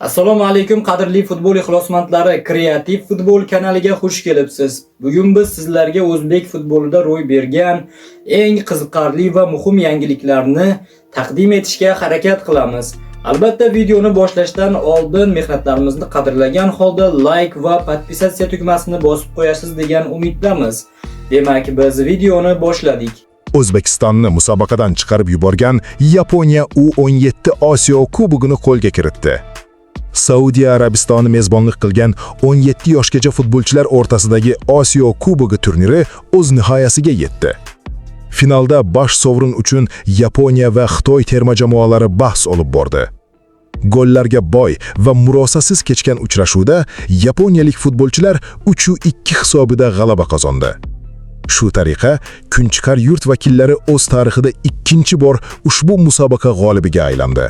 Assalomu alaykum, qadrli futbol ixlosmandlari, Kreativ futbol kanaliga xush kelibsiz. Bugun biz sizlarga o'zbek futbolida ro'y bergan eng qiziqarli va muhim yangiliklarni taqdim etishga harakat qilamiz. Albatta, videoni boshlashdan oldin mehnatlarimizni qadrlagan holda like va подписаться tugmasini bosib qo'yasiz degan umiddamiz. Demak, biz videoni boshladik. O'zbekistonni musobaqadan chiqarib yuborgan Yaponiya U17 Osiyo Kubogini qo'lga kiritdi. Saudiya Arabistoni mezbonlik qilgan 17 yoshgacha futbolchilar o'rtasidagi Osiyo Kubogi turniri o'z nihoyasiga yetdi. Finalda bosh sovrin uchun Yaponiya va Xitoy terma jamoalari bahs olib bordi. Gollarga boy va murosasiz kechgan uchrashuvda yaponiyalik futbolchilar 3-2 hisobida g'alaba qozondi. Shu tariqa kunchiqar yurt vakillari o'z tarixida ikkinchi bor ushbu musobaqa g'olibiga aylandi.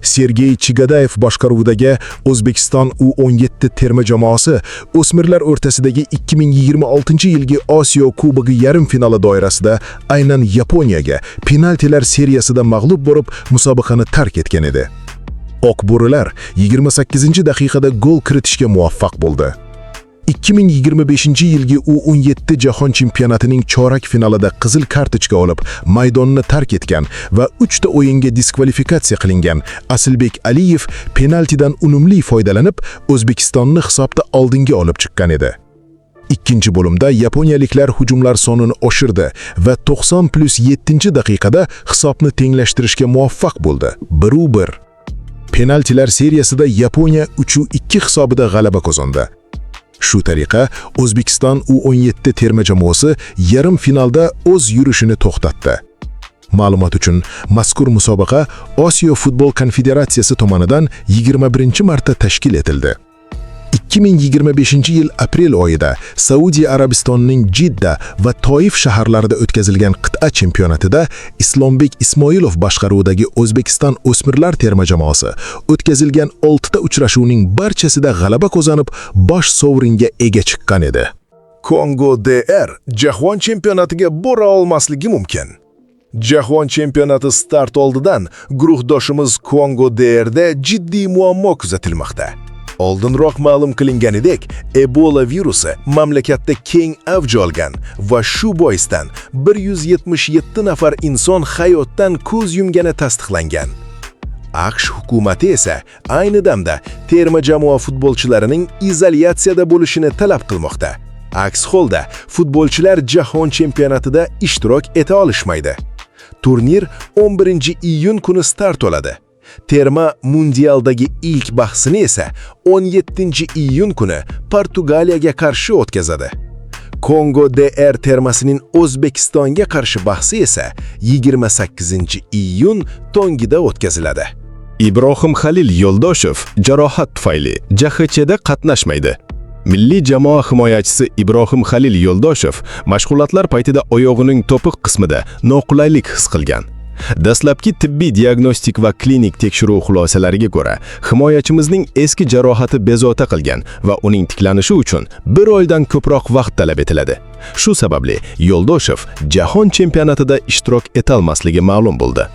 Sergey Chigadayev boshqaruvidagi O'zbekiston U17 terma jamoasi o'smirlar o'rtasidagi 2026-yilgi Osiyo Kubogi yarim finali doirasida aynan Yaponiyaga penaltilar seriyasida mag'lub bo'lib, musobaqani tark etgan edi. Oq bo'rilar 28-daqiqada gol kiritishga muvaffaq bo'ldi. 2025-yilgi U17 Jahon chempionatining chorak finalida qizil kartochka olib, maydonni tark etgan va 3 ta o'yinga diskvalifikatsiya qilingan Asilbek Aliyev penaltidan unumli foydalanib, O'zbekistonni hisobda oldinga olib chiqqan edi. Ikkinchi bo'limda yaponiyaliklar hujumlar sonini oshirdi va 90+7-daqiqada hisobni tenglashtirishga muvaffaq bo'ldi. 1-1. Penaltilar seriyasida Yaponiya 3-2 hisobida g'alaba qozondi. Shu tariqa O'zbekiston U17 terma jamoasi yarim finalda o'z yurishini to'xtatdi. Ma'lumot uchun, mazkur musobaqa Osiyo futbol konfederatsiyasi tomonidan 21-marta tashkil etildi. 2025-yil aprel oyida Saudiya Arabistonining Jidda va Toif shaharlarida o'tkazilgan qit'a chempionatida Islombek Ismoilov boshqaruvidagi O'zbekiston o'smirlar terma jamoasi o'tkazilgan 6 ta uchrashuvning barchasida g'alaba qozonib, bosh sovringa ega chiqqan edi. Kongo DR jahon chempionatiga bora olmasligi mumkin. Jahon chempionati start oldidan guruhdoshimiz Kongo DRda jiddiy muammo kuzatilmoqda. Oldinroq ma'lum qilinganidek, Ebola virusi mamlakatda keng avj olgan va shu boisdan 177 nafar inson hayotdan ko'z yumgani tasdiqlangan. AQSh hukumati esa ayni damda terma jamoa futbolchilarining izolyatsiyada bo'lishini talab qilmoqda. Aks holda futbolchilar jahon chempionatida ishtirok eta olishmaydi. Turnir 11-iyun kuni start oladi. Terma mundialdagi ilk bahsini esa 17-iyun kuni Portugaliyaga qarshi o'tkazadi. Kongo DR termasining O'zbekistonga qarshi bahsi esa 28-iyun tongida o'tkaziladi. Ibrohim Halil Yo'ldoshev jarohat tufayli JHChda qatnashmaydi. Milliy jamoa himoyachisi Ibrohim Halil Yo'ldoshev mashg'ulotlar paytida oyog'ining to'piq qismida noqulaylik his qilgan. Dastlabki tibbiy diagnostik va klinik tekshiruv xulosalariga ko'ra, himoyachimizning eski jarohati bezovta qilgan va uning tiklanishi uchun bir oydan ko'proq vaqt talab etiladi. Shu sababli Yo'ldoshev jahon chempionatida ishtirok etolmasligi ma'lum bo'ldi.